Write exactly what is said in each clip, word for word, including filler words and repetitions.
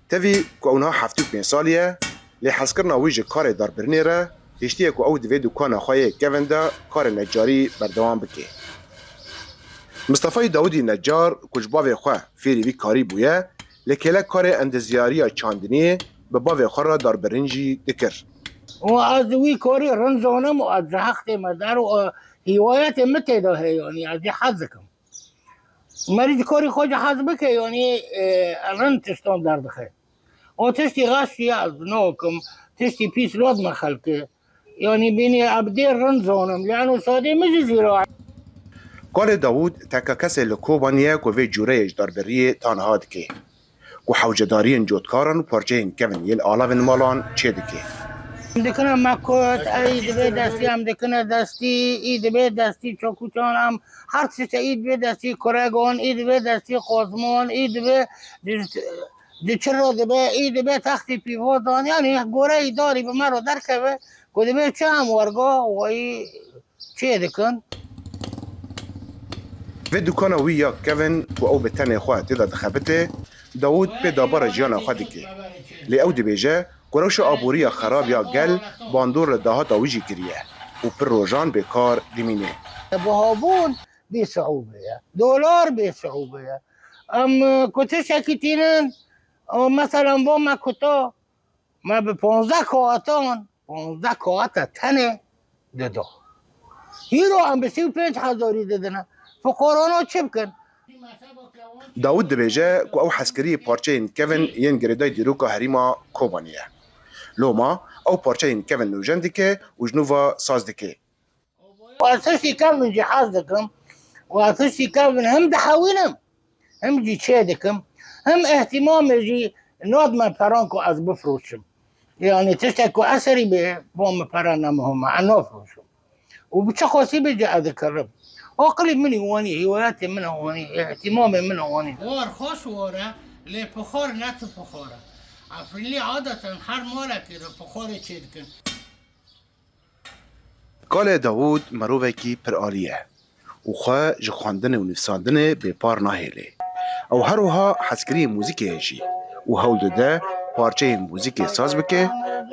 Tevî ku ew niha heftê û pênc salî ye, lê hezkirina wî ji karê darbirinê re hiştiye ku ew di vê dukana xwe yê kevin de karê necarî berdewam bike. Mistefayî Dawûdî necar ku ji bavê xwe fêrî vî karî bûye, li kêlek karê endezyariya çandiniyê bi bavê xwe re darbirin jî dikir. Û ez di wî karî rind zonim û ez ji heqtê me der û, e, hîwayetê min tê de heye, yanî ez jî hez dikim. Merî ji karî xwe jî hez bike, yanî, e, rind tiştan derdixe. O tiştî xeş ya ez nakim, tiştî pîs lad me xelke. Yanî bînî ebdê rind zonim, lê eno sadê min jî zîra. Kalê Dawûd teka kesê li Kobanî ye ku vê cûreyê ji darberiyê taniha dike. Ku hewcedariyên cotkaran û parçeyên kevin yên alavên malan çêdike. Em dikine me kot, ey dibe destî, em dikine destî, î dibe destî çokûçan, em her tişte î dibe destî kuregon, î dibe destî qozmon, î dibe di, di çiro dibe, î dibe textî pîvodan, yanî goreyî darî bi me re derkeve, ku dibe çi em werga wayî çê dikin. Vê dukana wî ya kevin ku ew bi tenê xwe tê de dixebite, Dawûd pê dabara jiyana xwe dike. Lê ew dibêje ku rewşa aboriya xerab ya gel bandor li dahata wî jî kiriye û pir rojan bêkar dimîne. Buhabûn bê siûbe ye. Dolar bê siûbe ye. Em, e, ku tiştekî tînin, e, meselan bo me kuta, me bi ponzdeh kawatan, ponzdeh kawata tenê dida. Hîro em bi sî û pênc hezarî didine. Fuqarana çi bikin? Dawûd dibêje ku ew hezkiriyê parçeyên kevin yên girêdayî dîroka herêma Kobanî ye. Loma ew parçeyên kevin nûjen dike û ji nû ve saz dike. Ez tiştî kevin jî hez dikim. Û ez tiştî kevin hem dihewînim, hem jî çê dikim, hem îhtîmamê jî nadime peran ku ez bifroşim. Yanî tiştek ku eserî bê, bo min pere ne muhim e, ez nafroşim. Û bi çi xwesî bê jî ez dikirim. Aqilî min î wanî, hîwayetê min e wanî, îhtîmamê min e wanî. War xweş war e, lê pixwar ne tu pixwar e. Efrînlî adeten her malekê de pixwarê çêdikin. Kalê Dawûd mirovekî piralî ye û xwe ji xwendinê û nivîsandinê bêpar nahêlê. Ew her wiha hezkiriyê muzîkê ye jî û hewl dide parçeyên muzîkê saz bike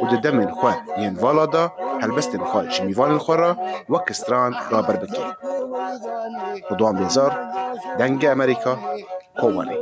û di demên xwe yên vala de helbestên xwe ji mêvanên xwe re wek stran raber bike. Ridwan Bêzar, Dengê Amerîka, Kobanî.